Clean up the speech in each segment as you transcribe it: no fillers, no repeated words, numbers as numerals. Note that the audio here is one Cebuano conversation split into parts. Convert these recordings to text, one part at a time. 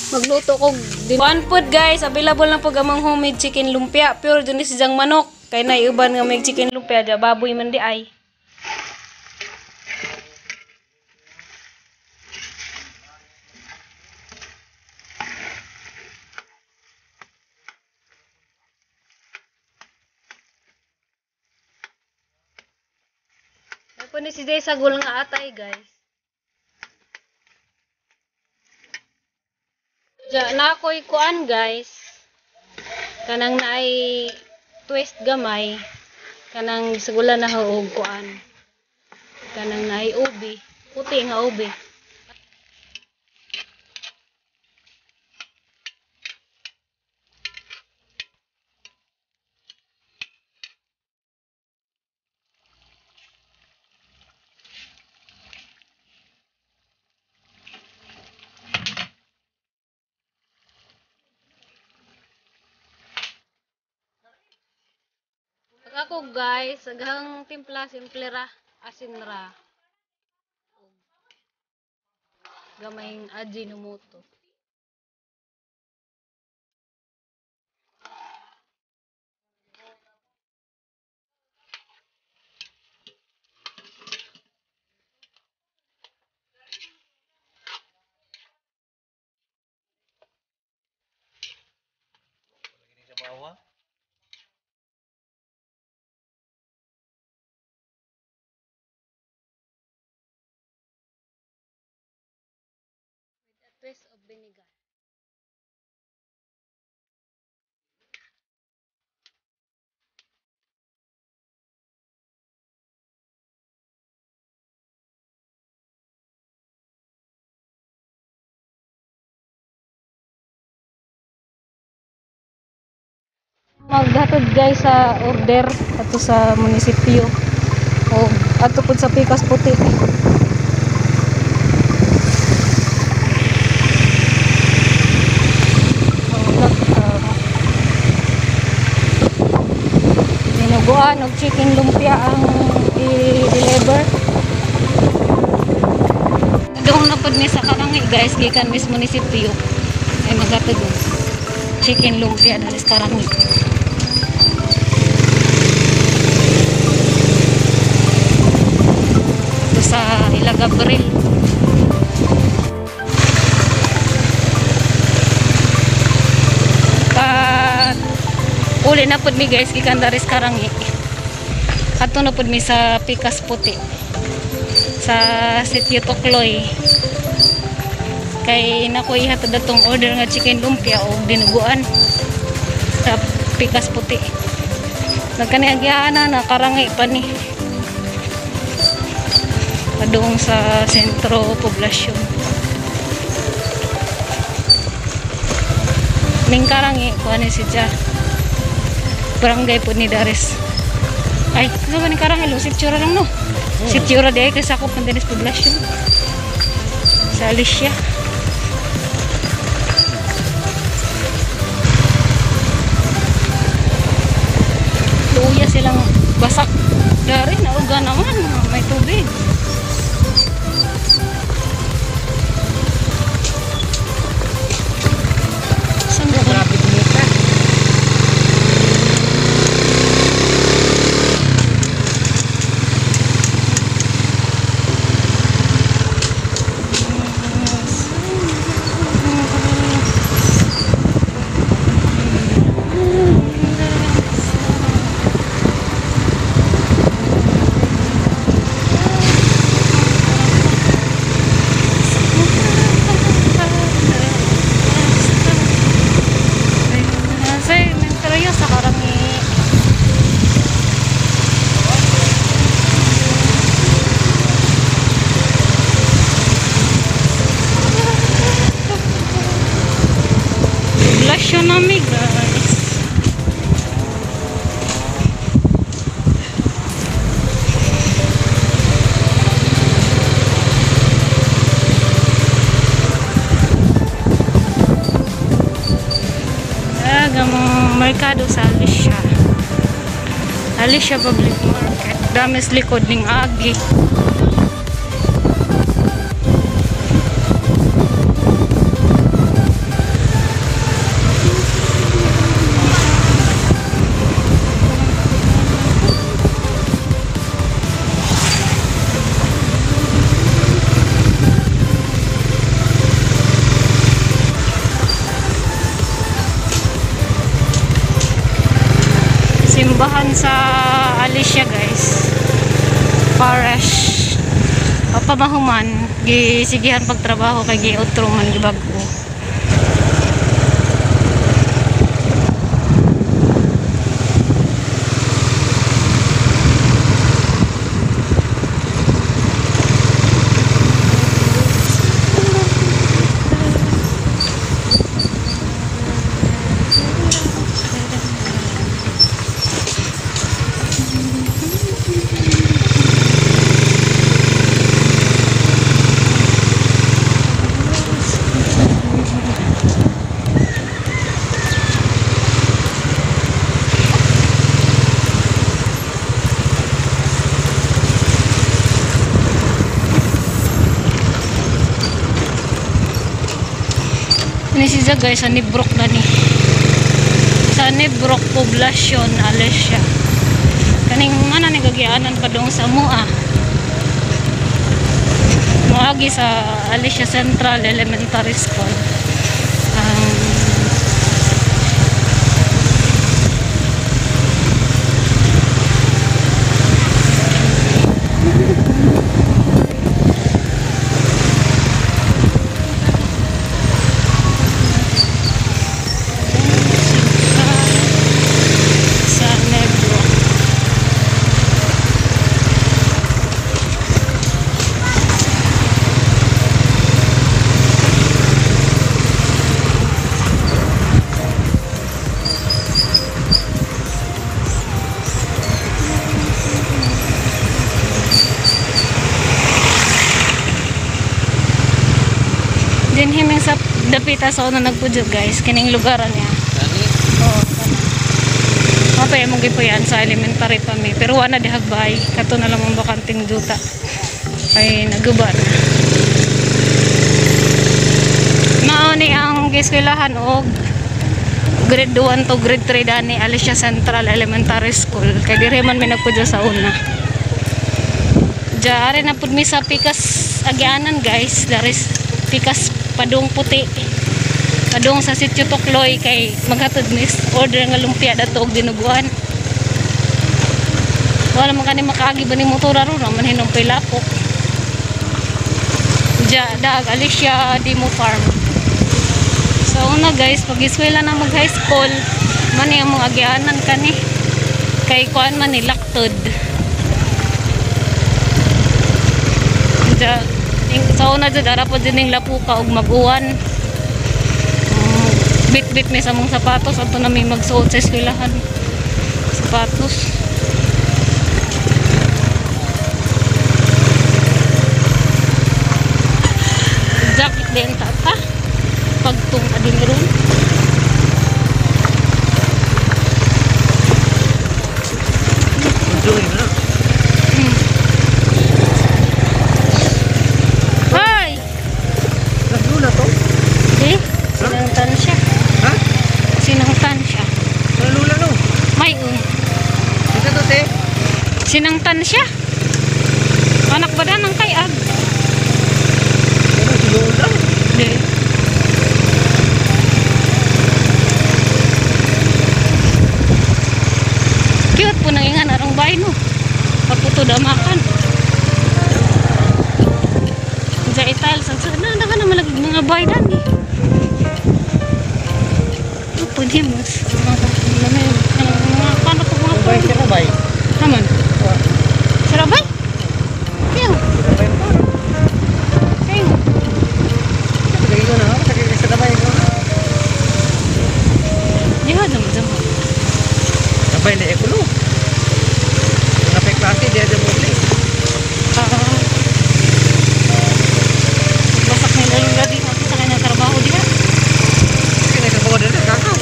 Magluto ko one food, guys, available na po gamang homemade chicken lumpia. Pure dun ni siyang manok. Kay na uban nga may chicken lumpia da baboy man di ay. Ako ni si Jay sagol nga atay, guys. Ja, na ako'y kuan, guys. Kanang naay twist gamay. Kanang sagula na og kuan. Kanang naay ubi. Puti nga ubi. Ako, guys, aghang timpla simple ra, asin ra. Gamayng Ajinomoto. Twist of vinegar. Maghatod, guys, sa order ato sa munisipyo o ato pud sa Pikas Puti. Dinuguan og chicken lumpia ang i-deliver. Doon na pud mi sa Karangi, guys, gikan mis munisipyo ay maghatod og chicken lumpia dali sa Karangi. Ito sa Ila Gabriel. Uli na pud mi, guys, gikan dari sa Karangi. Adto na pud mi sa Pikas Puti sa Sitio Tokloy. Kay nako ihatod atong order nga chicken lumpia og dinuguan sa Pikas Puti. Nagkani agyaan na Karangi pa ni. Padung sa sentro poblasyon. Ning Karangi kuan ni siya. Barangay po ni Daris. Ay, ano ba ni Karangi? Sitio lang, no? Sitio di ay kasi ako pandinis poblasyon. Sa Alicia. Luya silang basak. Dari, nauga naman. May tubig. Saan ba? Grabe kumita. Sa Karangi. Poblasyon nami, guys. Ang merkado sa Alicia. Alicia Public Market. Damis likod ning agi. Simbahan sa Alicia, guys. Parish. Pamahuman, gisigihan pagtrabaho kay giutro man gibag-o. Ni siya, guys, sa Nibrok na ni. Sa Nibrok Poblacion, Alicia. Kaning mana ni gagianan padung sa Mua. Moagi sa Alicia Central Elementary School. Sa Negro. Din himing sa dapita sa una nagpudyo, guys, kining lugar niya. Oo, kana. Mapay among gipuy-an sa elementary pa mi. Pero wala na dihagbay. Kato na lang ang bakanting duta. Ay naguba na. Mao ni ang gieskwelahan og grade 1 to grade 3 dani Alicia Central Elementary School. Kay dire man mi nagpudyo sa una. Diya ari na pud mi sa Pikas agianan, guys. Daris Pikas Padung Puti. Padung sa Sitio Tokloy kay maghatod mis order nga lumpia dato og dinuguan. Wala man kani makaagi ba ni motor aron man hinom pay lapok. Diya dag Alicia Demo Farm. So una, guys, pag eskwela na mag high school, man ang mga agianan kani. Kay kuan man ni laktod. Diya sa una jud ara po din ning lapuka og mag-uwan. Bit-bit mi sa mong sapatos adto na mi magsuot sa eskwelahan. Sapatos. Jacket din tata. Pagtung adin ron. Hoy! Naglula to? Eh, sinangtan siya. Ha? Sinangtan siya. Nalula no? May Isa to, te? Sinangtan siya. Anak ba ng kayag? Ano, si Lola? Di. Cute po nang ingan arong bahay no. Paputo damakan. Diya ital sa na na na malagi mga bahay dan eh. Ano po di mas mga paano po mga Bay, siya bay. Naman. Sarabay? Kayo. Bay mo. Kayo. Lagi ko na, sa dabay ko. Diha naman dyan. Dabay na ekulo. Napay klase, di ada mo bili. Ah. Basak nila yung lagi sa kanyang trabaho diha. Kasi nagkabawa din na, kakaw.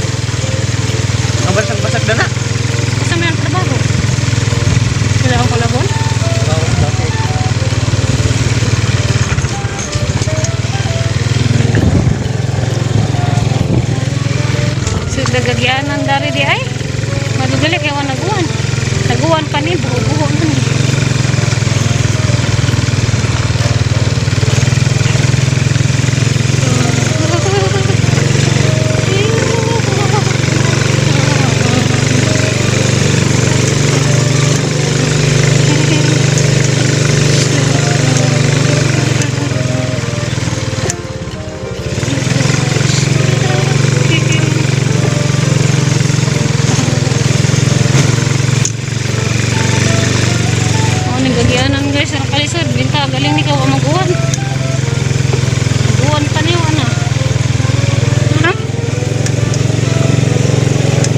Gagyanan dari di ay. Madugali kay wa naguan. Naguan pa ni buho-buho na ni. Gagyanan guys, ang kalisod, binta galing ni ka wa maguan. Maguan pa niyo ana. Ha?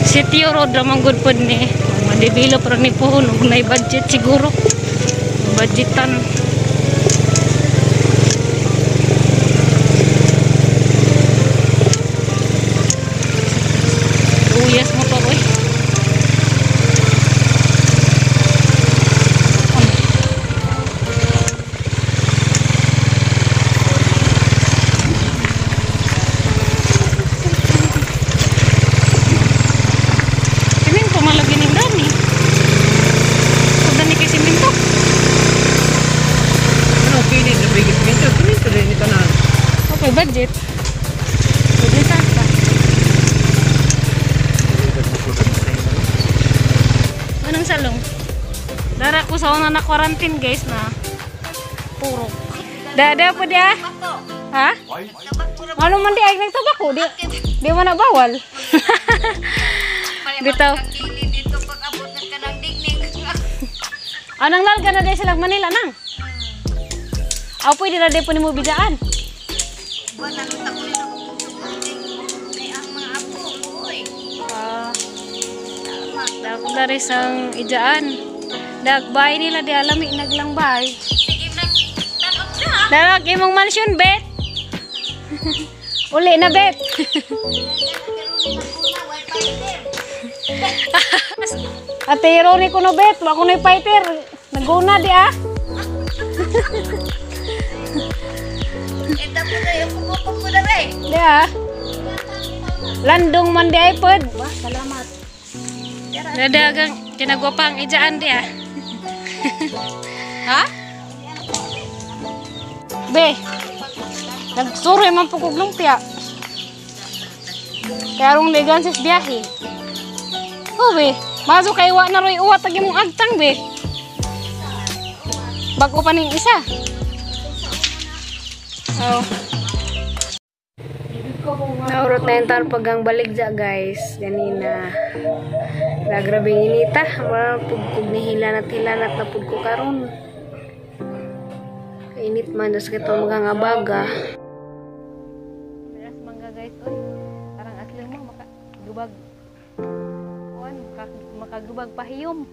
City Road ra man gud pod ni. Ma-develop ra ni pohon ug nay budget siguro. Budgetan. Uyas mo pa oy. Simento malagi ning dani. Dani kay simento. Ano pili sa bigit simento? Simento rin ito na. Okay, budget. Budget ta. Anong salong? Dara ko sa una na quarantine guys na purok. Dada po dia. Ha? Ano man di ay nagtabako di. Di man na bawal. Bitaw. Dito pag abot na ka ng dignig. Anong lalga na di sila Manila nang? Aw pwede na di po nimo bidaan. Ba naluta ko nila kung ay ang mga apo, oy. Ah. Dak dari sang ijaan. Dak bay nila di alami naglang bay. Sige nag tanok na. Dalag imong mansion bet. Uli na bet. Ate Ironi ko no bet, wa ko no'y fighter. Naguna di ah. Ita po na yung kumukong ko na rin. Di ah. Landong man di ay pod. Wah, salamat. Dadagang kinagwapang ijaan di ah. Ha? Be. Nagsuroy man po kog lumpia. Kaya rong ligan sis biyahe. Oh be, maso kay wa na roy uwat ag imong agtang be. Bago pa ning isa. Oh. Naurot na yung talpagang baligja guys. Ganina. Grabe inita. Mara pugkog ni hilanat-hilanat na pugko karon. Kainit man das kito mga nga baga. Miras mangga guys oy. Parang asli mo makagubag. Kuan makagubag pahiyom.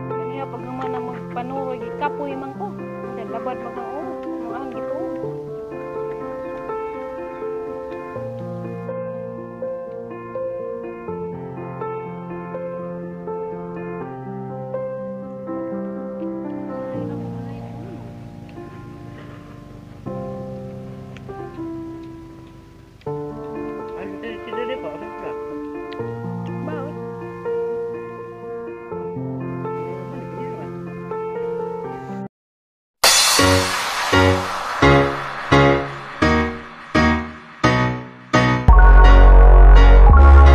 Kaniya pag naman na magpanuroy gikapoy man ko. Labad man ang ulo. Mga ang gituo.